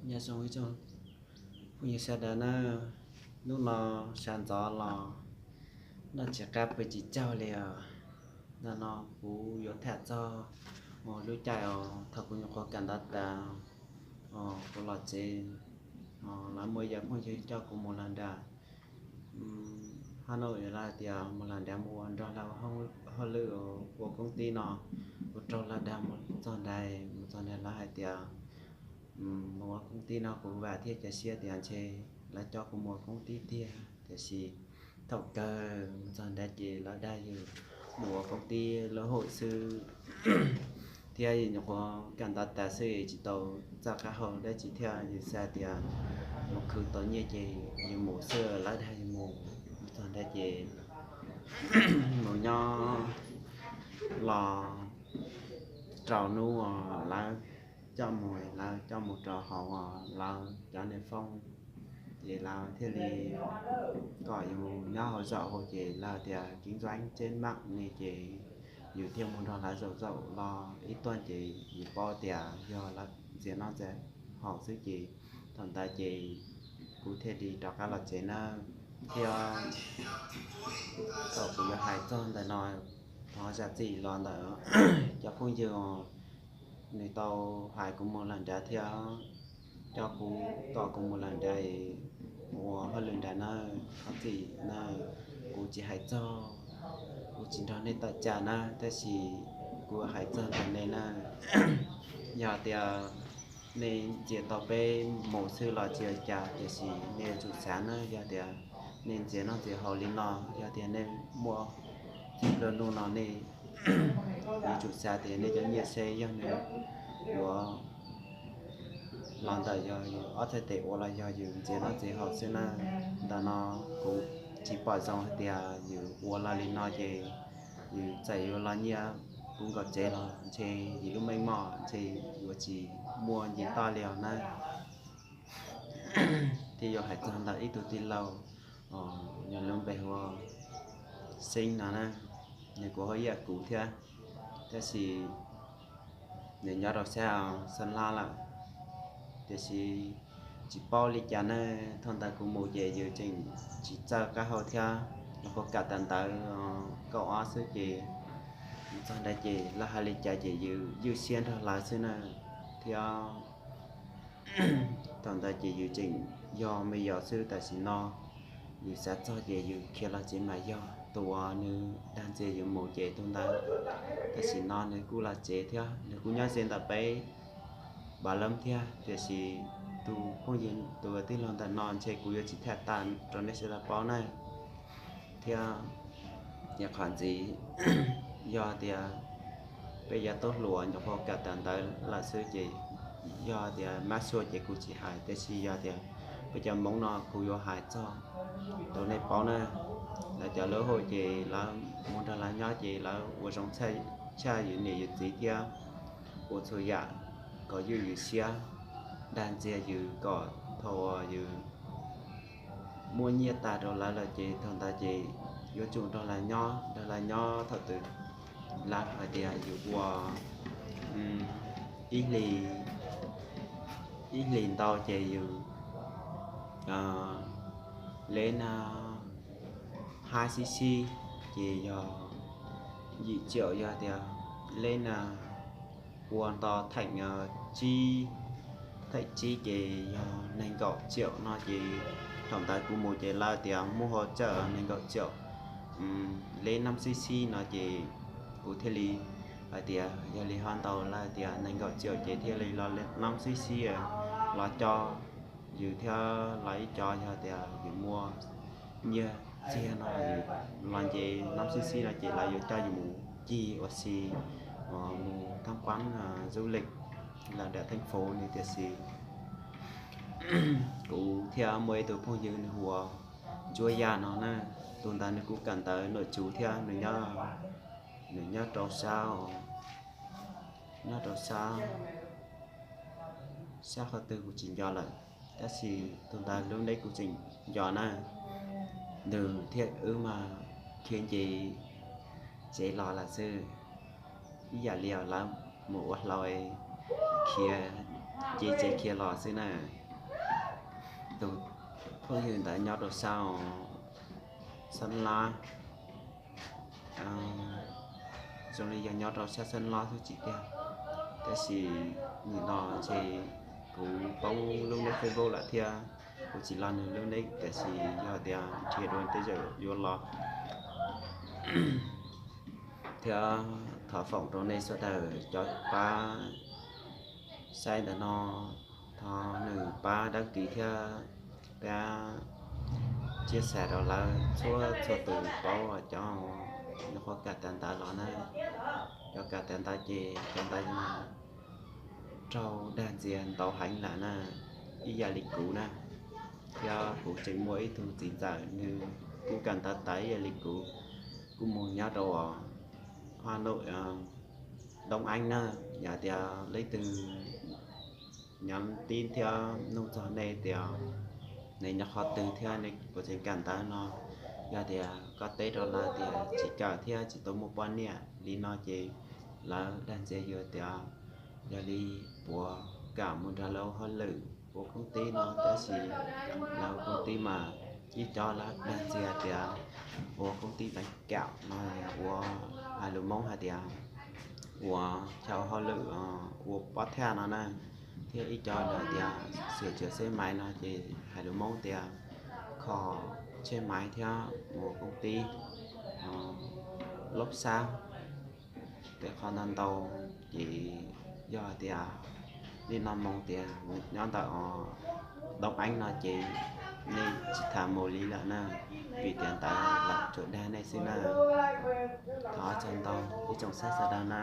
Nyob zoo ib tsoom phooj ywg sawv daws na, hnub no sawv ntxov los noj tsis qab pw tsis tsaug li os. Ntawm no kuv yuav tham txog lub caij uas thaum kuv nyuam qhuav kawm ntawv tas, kuv los tsev, lawv muaj ib co phooj ywg coj kuv mus lawm nram Hab Nauj, lawv hais tias mus lawm nrad mus ua nrog lawv hauj lwm ua koob tib no. Kuv raug lawv dag mus txog nrad, mus txog nrad lawv hais tias mus ua koob tib no kuv vam thiab cia siab tias ntshe lawv coj kuv mus ua koob tib tiag, tiam sis thaum kawg mus txog nrad ces lawv dag yus mus ua koob tib lub hauj xwb, thiab yus nyuam qhuav kawm ntawv tas xwb tsis tau txawj qab hau dab tsi thiab yus xav tias mus khwv tau nyiaj ces yus mus xwb, lawv dag yus mus. Mus txog nrad ces mus nyob los rau hnub uas lawv coj mus, lawv coj mus rau hauv lawv cov niam foob, ces lawv thiaj li kom yus mus nyob hauv zaum hauv ces lawv tias keeb ntxaib tseeb meej ne ces yus thiaj mus nrog lawv zaum zaum los ib tuaj ces yus paub tias yog lawv ntxias noj ntxias haus xwb ces thaum ntawd ces kuv thiaj li rov qab los tsev na. Thiab thaum kuv yuav hais txog ntawm no, thov zam txim los ntawm cov phooj ywg, nws tau hais kuv mus lawm nrad thiab coj kuv, tom kuv mus lawm nrad ua hauj lwm nrad na, thov txim na. Kuv tsis hais txog, kuv tsis nrog nej tawm tsam na, tab sis kuv hais txog ntawm nej na. Yog tias nej ntxias tau peb mus xwb los tsis ua cas, tiam sis nej yuav tsum xav na, yog tias nej ntxias noj ntxias haus li no, yog tias nej muaj lub ntuj no nej yuav tsum xav tias nej cov nyiaj seb yog nws yuav los ntawm yog yus ob txhais tes ua los yog yus ntxias noj ntxias haus xwb na. Ntawm no kuv tsis pom zoo hais tias yus ua los li no ces yus txawm yuav los nyiaj puv nkaus tsev los ntshe yus lub meej mom ntshe yuav tsis muaj nce toj li os na. Thiab yuav hais txog ntawm ib tug tij laug, nws lub npe hu ua Xeeb no na, nws kuj hauj yam kuv thiab, tab sis nws nyob rau sab Xeeb Las lawm, tiam sis tsis paub li cas na. Thaum ntawd kuv mus ces yus tseem tsis txawj qab hau thiab, nyuam qhuav kawm tas ntawv kaum ob xwb ces mus txog nrad ces lawv hais li cas ces yus ywj siab nrog lawv xwb na. Thiab thaum ntawd ces yus tseem yog me nyuam xwb, tam sim no yus xav txog ces yus khiav los tsev mas yog tus uas nws dag ntxias yus mus ces tus ntawd tam sim no nws kuj los tsev thiab nws kuj nyob ze ntawm peb Npav Leeb thiab, tiam sis tus phooj ywg tus tij laug ntawm no ntshe kuv yuav tsis tham tas rau nej sawv daws paub na. Thiab qhov ntxiv, yog tias peb yav tub hluas nyuam qhuav kawm tas ntawv lawm xwb ces yog tias mab sua ces kuv tsis hais, tiam sis yog tias peb cov Hmoob no kuv yuav hais txog rau nej paub na. Lawv cov lub hauj ces lawv mus nrog lawv nyob ces lawv ua zoo tshaj yus niam yus txiv thiab ua txhua yam kom ywj yus siab, dag ntxias yus kom thaum uas yus muaj nyiaj tas rau lawv lawm ces thaum ntawd ces yuav tsum nrog lawv nyob, nrog lawv nyob thaum twg lawv hais tias yus ua ib hlis, ib hlis ntau ces yus leb na hab xib xib ces yog yim caum, yog tias leb na ua nto theem tsib, theem tsib ces yog nees nkaum caum no ces thaum ntawd kuv mus ces lawv tias muaj hauv tsawm nees nkaum caum, leb nab xib xib no ces kuv thiaj li hais tias yog li ho ntau lawv tias nees nkaum caum ces thiaj li los nab xib xib los co yus thiab los ib co, yog tias yus muaj nyiaj txiag no yus los nce nab xib xib no ces lawv yuav coj yus mus cig ua si, mus tham quan du lịch lawm nram theej fauv no, tiam sis kuv thiab muaj ib tug phooj ywg nws hu ua Ntsuab Yaj no na, tus ntawd nws kuj kawm ntawv nom tswv thiab nws nyob rau sab, nyob rau sab, sab qhov twg kuv tsis nco lawm, tab sis tus ntawd lub npe kuv tseem nco na. Nws thiab wb mas khiav nce tsev los lawm xwb, ib yam li lawv mus ua hlau khiav Ces tseem khiav los xwb na. Tus phooj ywg ntawd nyob rau sab Xab Lab, zoo li yog nyob rau sab Xab Lab xwb tsis tiag. Tab sis nim no ces kuv poob lub nick Facebook lawm thiab, kuv tsis los nws lub nick, tab sis yog tias nrhiav dua tej zaum yuav los. Thiab thov foom rau nej sawv daws cov pab saib ntawm no, thov nws pab đăng ký thiab pab chia sẻ rau lawv txhua txhua tus paub cov nyuam qhuav kam tas ntawv los na. Cov kam tas ntawv ces cov ntawd raug dag ntxias ntau heev lawm na, ib yam li kuv na. Thiab kuv tseem muaj ib tug txiv ntxawm nws kuj kam ntawv tas ib yam li kuv, kuj mus nyob rau Hà Nội, Đông Anh na. Yog tias leej twg nhắn tin thiab nug txog nej tias nej nyob qhov twg thiab nej puas tseem kam ntawv no, yog tias koj teb rau lawv tias tsis kam thiab tsis tau muaj poj niam li no ces lawv dag ntxias yus tias yog li puas kam mus nrog lawv ua hauj lwm ua koob tib no, tab sis lawv ua koob tib mas ib co lawv dag ntxias tias ua koob tib teev kam no, ua hais lus Hmoob hais tias ua chaw hauj lwm ua pob thaj no na, thiab ib co lawv tias sửa chữa xe máy no ces hais lus Hmoob tias kho xe máy thiab ua koob tib lub sab tej qhov ntau ntau. Ces yog tias nej noj moo tias nyob ntawm Đông Anh no ces nej tsis tham mus li lawm na, vim tias ntawd lawv tsuas dag nej xwb na. Thov txog ntau ib tsoom saib sawv daws na.